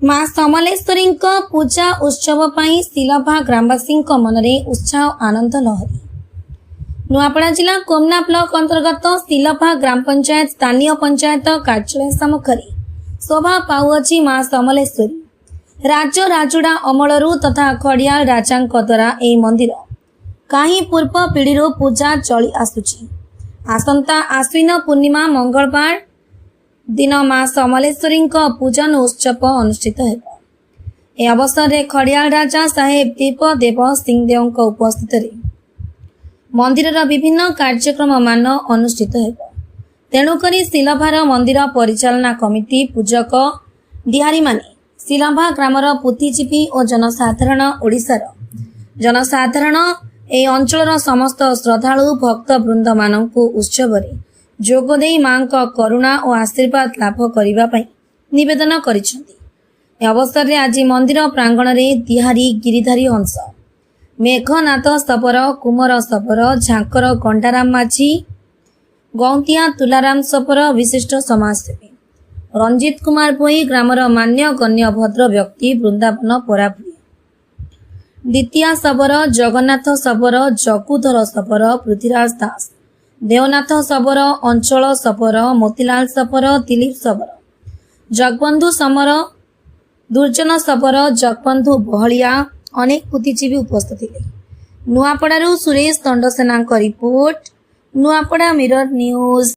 ମା ସମଲେଶ୍ୱରୀଙ୍କ ପୂଜା ଉତ୍ସବ ପାଇଁ ଶିଲଭା ଗ୍ରାମବାସୀଙ୍କ ମନରେ ଉତ୍ସାହ, ଆନନ୍ଦ ଲହରୀ। ନୂଆପଡ଼ା ଜିଲ୍ଲା କୋମନା ବ୍ଲକ ଅନ୍ତର୍ଗତ ଶିଲଭା ଗ୍ରାମ ପଞ୍ଚାୟତ ସ୍ଥାନୀୟ ପଞ୍ଚାୟତ କାର୍ଯ୍ୟାଳୟ ସମ୍ମୁଖରେ ଶୋଭା ପାଉଅଛି ମା ସମଲେଶ୍ୱରୀ। ରାଜ ରାଜୁଡ଼ା ଅମଳରୁ ତଥା ଖଡ଼ିଆଳ ରାଜାଙ୍କ ଦ୍ୱାରା ଏହି ମନ୍ଦିର କାହିଁ ପୂର୍ବ ପିଢ଼ିରୁ ପୂଜା ଚଳି ଆସୁଛି। ଆସନ୍ତା ଆଶ୍ୱିନ ପୂର୍ଣ୍ଣିମା ମଙ୍ଗଳବାର ଦିନ ମା ସମଲେଶ୍ୱରୀଙ୍କ ପୂଜନ ଉତ୍ସବ ଅନୁଷ୍ଠିତ ହେବ। ଏ ଅବସରରେ ଖଡ଼ିଆଳ ରାଜା ସାହେବ ଦୀପ ଦେବ ସିଂଦେଓଙ୍କ ଉପସ୍ଥିତିରେ ମନ୍ଦିରର ବିଭିନ୍ନ କାର୍ଯ୍ୟକ୍ରମ ମାନ ଅନୁଷ୍ଠିତ ହେବ। ତେଣୁକରି ଶିଲଭାର ମନ୍ଦିର ପରିଚାଳନା କମିଟି, ପୂଜକ ଦିହାରୀମାନେ, ଶିଲଭା ଗ୍ରାମର ବୁଦ୍ଧିଜୀବୀ ଓ ଜନସାଧାରଣ, ଓଡ଼ିଶାର ଜନସାଧାରଣ, ଏହି ଅଞ୍ଚଳର ସମସ୍ତ ଶ୍ରଦ୍ଧାଳୁ ଭକ୍ତ ବୃନ୍ଦମାନଙ୍କୁ ଉତ୍ସବରେ ଯୋଗ ଦେଇ ମାଙ୍କ କରୁଣା ଓ ଆଶୀର୍ବାଦ ଲାଭ କରିବା ପାଇଁ ନିବେଦନ କରିଛନ୍ତି। ଏ ଅବସରରେ ଆଜି ମନ୍ଦିର ପ୍ରାଙ୍ଗଣରେ ଦିହାରୀ ଗିରିଧାରୀ ହଂସ, ମେଘନାଥ ଶବର, କୁମର ଶବର, ଝାଙ୍କର ଗଣ୍ଡାରାମ ମାଝୀ, ଗଉନ୍ତିଆ ତୁଲାରାମ ଶବର, ବିଶିଷ୍ଟ ସମାଜସେବୀ ରଞ୍ଜିତ କୁମାର ଭୋଇ, ଗ୍ରାମର ମାନ୍ୟଗଣ୍ୟ ଭଦ୍ର ବ୍ୟକ୍ତି ବୃନ୍ଦାବନ ପରାଭୂଏ, ଦ୍ୱିତୀୟା ଶବର, ଜଗନ୍ନାଥ ଶବର, ଜଗୁଧର ଶବର, ପୃଥ୍ୱୀରାଜ ଦାସ, ଦେଓନାଥ ଶବର, ଅଞ୍ଚଳ ଶବର, ମୋତିଲାଲ ଶବର, ଦିଲୀପ ଶବର, ଜଗବନ୍ଧୁ ସମର, ଦୁର୍ଜନ ଶବର, ଜଗବନ୍ଧୁ ବହଳିଆ, ଅନେକ ବୁଦ୍ଧିଜୀବୀ ଉପସ୍ଥିତ ଥିଲେ। ନୂଆପଡ଼ାରୁ ସୁରେଶ ଦଣ୍ଡସେନାଙ୍କ ରିପୋର୍ଟ, ନୂଆପଡ଼ା ମିରର ନ୍ୟୁଜ୍।